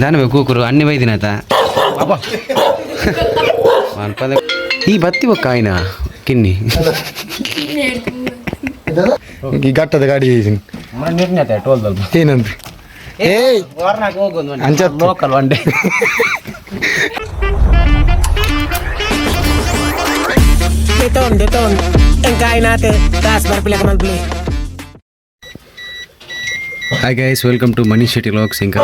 ದಾನ ಕೂಕುರು ಅಣ್ಣಿ ಬೈದಿನಾತ ಅಪ್ಪ ಮನ್ಪದ ಈ ಬತ್ತಿ ಬೊಕ್ಕಾಯಿನ ಕಿನ್ನಿ ಈ ಘಟ್ಟದ ಗಾಡಿ ಏನಂತ ಏಯ್ ಅಂಚತ್ತು. Local one day. Deton, deton. Ang kain natin. Taas, barpila ka malpili. Hi guys, welcome to Manish Shetty vlogs. ఇంకా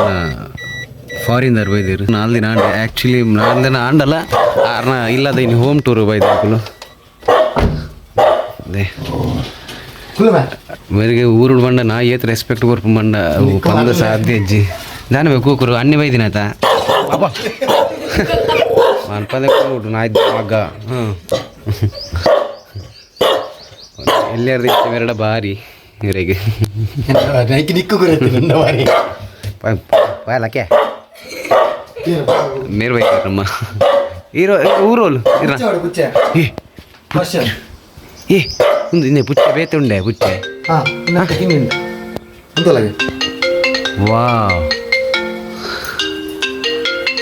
ಫಾರಿನ್ there ಬೈದಿರು ನಾಲ್ ದಿನ ಆಂಡೆ. ಆ್ಯಕ್ಚುಲಿ ನಾಲ್ ದಿನ ಆಂಡಲ್ಲ, ಆರ್ನ ಇಲ್ಲದ ಇನ್ನು ಹೋಮ್ ಟೂರ್ ಬೈದಿರು. ಅದೇ ಮೇರೆಗೆ ಊರುಡು ಬಂಡ ನಾ ಏತ್ ರೆಸ್ಪೆಕ್ಟ್ ಕೊರ್ಪು ಬಂಡ ಅವು ಪಂದ ಸಾಧ್ಯ ಅಜ್ಜಿ ದಾನ ಬೇಕು ಕೂಕುರು ಅಣ್ಣಿ ಬೈದಿನಾತ ಅಪ್ಪ ಮನ್ಪದೆ ಕೂಡು ನಾ ಇದ್ದ ಮಗ್ಗ. ಹ್ಞೂ, ಎಲ್ಲಾರ್ದು ಇವೆರಡ ಬಾರಿ ಇವರಿಗೆ. ನೈಕ್ ನಿಕ್ಕು ಗುರತ್ತಿ ನನ್ನ ಬಾರಿ. ಪಾಲಕ್ಕೆ ಮೇರ್ ಬೈತಾರಮ್ಮ ಇರೋ ಊರೋಲು ಇರ. ಪುಚ್ಚೆ. ಏ ಏ, ಒಂದು ಇನ್ನೇ ಪುಚ್ಚೆ ಬೇತೆ ಉಂಡೆ ಪುಚ್ಚೆ. ಹಾ, ಅಂತಲಾಗೆ. ವಾವ್,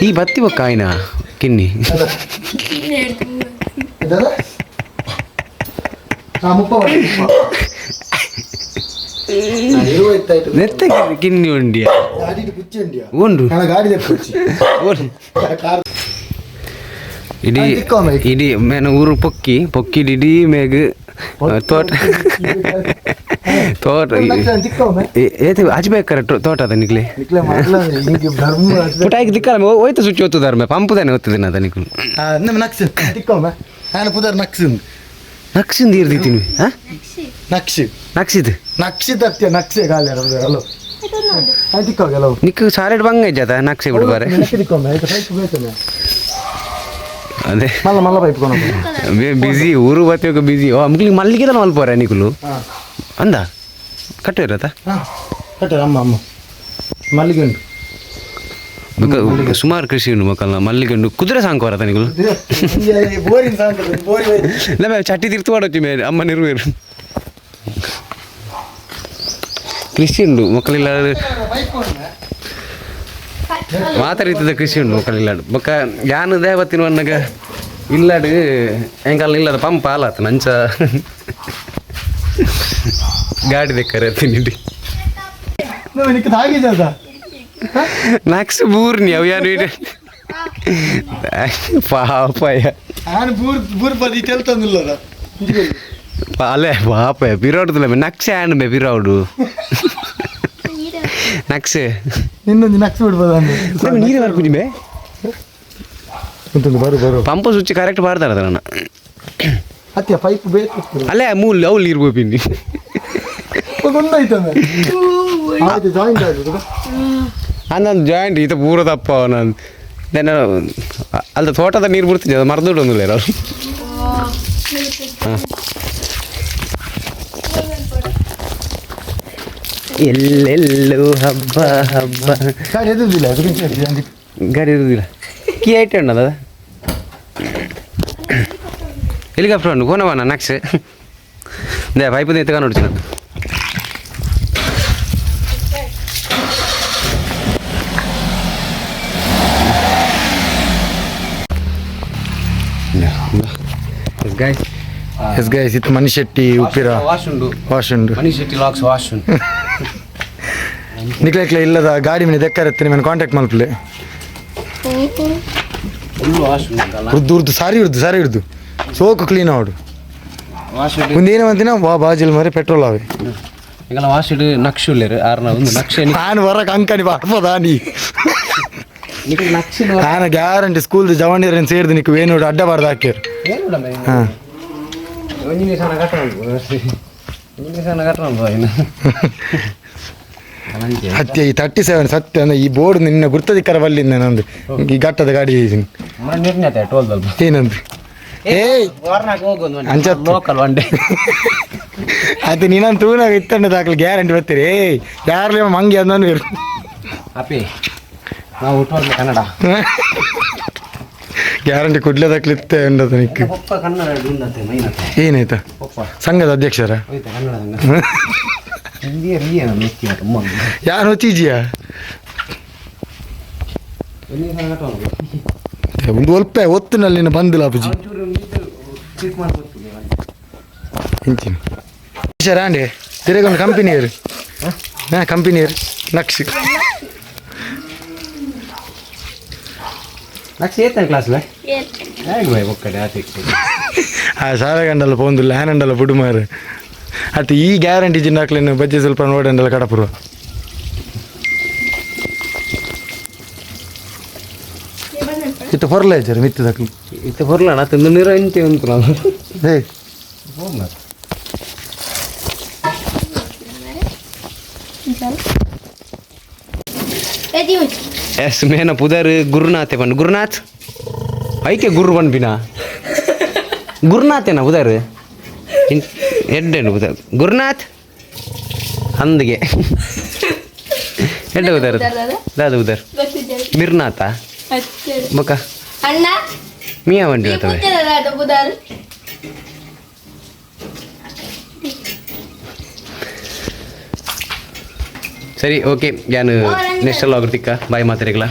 ಈ ಬತ್ತಿ ಬೊಕ್ಕಾಯಿನ ಕಿನ್ನಿ. ಹಾ, ಮುಪ್ಪ ನೆತ್ತ ಕಿನ್ನಿ ಉಂಡಿಯ. ಗಾಡಿ ಪುಚ್ಚೆ ಉಂಡಿಯ. ಉಂಡು. ನನ್ನ ಗಾಡಿ ಪುಚ್ಚಿ. ಉಂಡು. ಇಡೀ ಇಡೀ ಮೇನ ಊರು ಪೊಕ್ಕಿ ಪೊಕ್ಕಿ ಇಡೀ ಮೇಗ್ ತೋಟ ತೋಟ ಏತಿ ಹಚ್ಬೇಕಾರೆ ತೋಟದ ನಿಕ್ಲೆ. ಪುಟಾಯಿಗೆ ದಿಕ್ಕಲ್ಲ ಹೋಯ್ತು ಸುಚ್ಚಿ ಒತ್ತು ಧರ್ಮ ಪಂಪು ತಾನೆ ಒತ್ತುದಿನ ಅದ ನಿಕ್ಲು. ನಕ್ಸ್ ತಿಕ್ಕೊಮ್ಮೆ ನಾನು ಪುದರ್ ನಕ್ಸ್. ನಕ್ಸಿಂದ ಇರ್ದಿತ್ತೀನಿ ಹಾ. ನಕ್ಷಿ. ನಕ್ಸಿದ್. ನಕ್ಷಿ ತತ್ಯ ನಕ್ಷೆ ಗಾಲಿ ಹಲೋ ತಿಕ್ಕೋಗೆಲ್ಲ. ನಿಕ್ ಸಾಲೆಡ್ ಬಂಗ ಇಜ್ಜಾತ ನಕ್ಸಿ ಬಿಡ್ಬಾರೆ. ಅದೇ. ಮಲ್ಲ ಮಲ್ಲ ಪೈಪ್ ಕೊನ. ಬಿಸಿ ಊರು ಬತ್ತಿಯೋಗ ಬಿಸಿ. ಓ ಅಮ್ಕ್ಲಿಗೆ ಮಲ್ಲಿಗೆ ಮಲ್ಪೋರೆ ನಿಕುಲು ಅಂದ ಕಟ್ಟಿರತ್ತ. ಕಟ್ಟ ಅಮ್ಮ ಅಮ್ಮ ಮಲ್ಲಿಗೆ ಉಂಟು. ಸುಮಾರು ಕೃಷಿ ಉಂಟು ಮಕ್ಕಳ ಮಲ್ಲಿಗೆ ಉಂಟು, ಕುದುರೆ ಸಾಂಕೋರ ನಿಕುಲು. ಇಲ್ಲ ಚಟ್ಟಿ ತಿರ್ತು ಮಾಡೋಚಿ ಮೇಲೆ ಅಮ್ಮ ನಿರ್ವೇರು ಕೃಷಿ ಉಂಟು ಮಕ್ಕಳಿಲ್ಲ ಮಾತ ರೀತಿದ ಕೃಷಿ ಉಂಟು ಮಕ್ಕಳಿಲ್ಲ ಬೊಕ್ಕ ಯಾನ್ ದೇವತ್ತಿನ ವನ್ನಗ ಇಲ್ಲಾಡು ಎಂಕಲ್ ಇಲ್ಲದ ಪಂಪ್ ಆಲಾತ ನಂಚ ಗಾಡಿ ದೆಕ್ಕರೆ ತಿನ್ನಿಡಿ. ನಕ್ಸ್ ಬೂರ್ನಿ ಅವು ಯಾರು ಪಾಪಯ್ಯ. ಬೂರ್ ಬೂರ್ ಪದಿ ತೆಲ್ತಂದಿಲ್ಲದ. ಅಲ್ಲೇ ಪಾಪ ಬಿರೋಡ್ದಿಲ್ಲ ನಕ್ಸೆ ಆ್ಯಂಡ್ ಬೇ ಬಿರೋಡು ನಕ್ಸೆ. ಇನ್ನೊಂದು ನಕ್ಸ್ ಬಿಡ್ಬೋದು ಅಂದ್ರೆ. ನೀರು ಬರ್ಪುಜಿ ಬೇ. ಉಂಟು ಬರು ಬರು. Pump switch correct ಬಾರ್ದಾರ ನನ್ನ. ಅತ್ಯ ಪೈಪ್ ಬೇಕು. ಅಲ್ಲೇ ಮೂಲ್ ಅವು ನೀರು ಬೋಪಿನಿ. ಒಂದಾಯ್ತಂದ್ರೆ ಆಯ್ತು ಜಾಯಿಂಟ್ ಆಯ್ತು. ಅಂದಂದು ಜಾಯಿಂಟ್ ಈತ ಪೂರ ತಪ್ಪ ನಾನು ನಾನು ಅಲ್ದ ತೋಟದ ನೀರು ಬಿಡ್ತಿದ್ದೆ ಅದು ಮರ್ದುಡು ಒಂದಿಲ್ಲ ಅವರು. ಎಲ್ಲೆಲ್ಲೂ ಹಬ್ಬ ಹಬ್ಬ. ಗಾಡಿ ಎದುರುದಿಲ್ಲ. ಗಾಡಿ ಇರುವುದಿಲ್ಲ ಕೀ ಐಟೆ ಉಂಡದ ಹೆಲಿಕಾಪ್ಟರ್ ಉಂಡು ಕೋನವನ ನಕ್ಸ್ they pipe ಎತ್ತಕ ನೋಡ್ತೀನಿ. Yes guys. Yes guys, ಇತ್ತು ಮನಿ ಶೆಟ್ಟಿ ಉಪ್ಪಿರ. ವಾಶ್ ಉಂಡು. ವಾಶ್ ಉಂಡು. ಮನೀಶ್ ಶೆಟ್ಟಿ ಲಾಕ್ಸ್ ವಾಶ್ ಉಂಡು. ನಿಕ್ಲೆ ಇಲ್ಲದ ಗಾಡಿ ಮನೆ ದೆಕ್ಕರೆತ್ತೆ ನಿಮ್ಮ ಕಾಂಟ್ಯಾಕ್ಟ್ ಮಲ್ಪಲೆ. ಫುಲ್ ವಾಶ್ ಉಂಡು. ಉರ್ದು ಉರ್ದು ಸಾರಿ ಉರ್ದು ಸಾರಿ ಉರ್ದು ಸೋಕು ಕ್ಲೀನ್ ಆವಡು. ವಾಶ್. ಒಂದೇನು ಅಂತಿನ ವಾ ಬಾಜಿಲ್ ಮರಿ ಪೆಟ್ರೋಲ್ ಆವೆ. ಎಂಕಲ್ಲ ವಾಶ್ ಇಡು ನಕ್ಷ ಉಲ್ಲೇರು ಆರ್ನ ಒಂದು ನಕ್ಷೆ. ನಾನು ಹೊರಗೆ ಅಂಕನಿ ಬಾಪದ ನೀ. ನಿಕ್ಲು ನಕ್ಷೆ. ನಾನು ಗ್ಯಾರಂಟಿ ಸ್ಕೂಲ್ ಜವಣಿಯರನ್ನು ಸೇರಿದು ನಿಕ್ಕು ವೇಣು ಅಡ್ಡ ಬಾರ್ದು ಹಾಕ್ಯಾರ. ಹಾಂ. ಒಂಜಿ ಸಣ್ಣ ಕಟ್ಟಣ ಒಂಜಿ ಸಣ್ಣ ಕಟ್ಟಣ ಇನ್ನು. ಸತ್ಯ ಈ 37 ಸತ್ಯ ಅಂದ್ರೆ ಈ ಬೋರ್ಡ್ ನಿನ್ನ ಗುರ್ತದಿಕ್ಕರ ಬಲ್ಲಿಂದ ನಂದು ಈ ಘಟ್ಟದ ಗಾಡಿ ಏನಂತ ಏಯ್ ಅಂಚತ್ತು. Local one day. ಅದು ನೀನಂತ ತೂನಾಗ ಇತ್ತಂಡ ದಾಖಲೆ ಗ್ಯಾರಂಟಿ ಬರ್ತೀರಿ. ಏಯ್ ಯಾರ್ಲಿ ಮಂಗಿ ಅಂದನು ಇರು. ಅಪ್ಪಿ ನಾವು ಹುಟ್ಟುವಾಗಲೇ ಕನ್ನಡ. ಗ್ಯಾರಂಟಿ ಕುಡ್ಲೆ ದಾಖಲೆ ಇತ್ತೆ ಉಂಡದ ನಿಕ್ಕು. ಪಪ್ಪ ಕನ್ನಡ ಉಂಡತೆ ಮೈನತೆ. ಏನಾಯ್ತ? ಪಪ್ಪ. ಸಂಘದ ಅಧ್ಯಕ್ಷರ. ಹೋಯ್ತ ಕನ್ನಡ ಸಂಘ ಹಿಂದಿಯ ರೀ ಮೆಕ್ಕಿ ತುಂಬ. ಯಾರು ಹೊಚ್ಚಿಜಿಯಾ? ಒಂದು ಒಲ್ಪೆ ಒತ್ತಿನಲ್ಲಿ ಬಂದಿಲ್ಲ ಅಪ್ಪುಜಿ. ಇಂಚಿನ ಸರ್ ಆಂಡೆ ತಿರುಗೊಂದು ಕಂಪನಿಯರು. ಹಾಂ, ಕಂಪನಿಯರು ನಕ್ಷಿ. ಲಕ್ಷ ಏತನ ಕ್ಲಾಸ್ ಹೇಗೆ ಬಾಯ್ ಒಕ್ಕಡೆ ಆತ. ಆ ಶಾಲೆ ಗಂಡಲ್ಲ ಪೋಂದಿಲ್ಲ ಹ್ಯಾನಂಡಲ್ಲ ಬುಡುಮಾರು ಅತ್ತ ಈ ಗ್ಯಾರಂಟಿ ಜಿನ್ನಾಕ್ಲೇನು ಬಜ್ಜಿ ಸ್ವಲ್ಪ ನೋಡಂಡಲ್ಲ ಕಡಪುರ. ಇತ್ತು ಹೊರಲ ಇದ್ದಾರೆ ಮಿತ್ತದಕ್ಲು. ಇತ್ತ ಹೊರ್ಲಣ ತಿಂದು ನೀರು ಇಂತೆ ಉಂಟು ನಾವು. ಹೇ. ಎಸ್ ಮೇನ ಪುದರ್ ಗುರುನಾಥೆ ಬನ್ ಗುರುನಾಥ್ ಐಕೆ ಗುರು ಬನ್ಪಿನ ಗುರುನಾಥೇನ ಪುದರ್ ಎಡ್ಡೆನು ಪುದರ್ ಗುರುನಾಥ್ ಅಂದಿಗೆ ಎಡ್ಡೆ ಉದರ್ ದಾದ ಉದರ್ ಮಿರ್ನಾಥ ಬೊಕ ಅಣ್ಣ. ಮಿಯಾ ವಂಡಿ ಬರ್ತವೆ. ಬುದಾರ್. ಸರಿ, ಓಕೆ, ಯಾನು ನೆಕ್ಸ್ಟ್ ಅಲ್ಲಿ ಹೋಗ್ತಿಕ್ಕ. ಬಾಯ್ ಮಾತಾಡಿಗ್ಲ.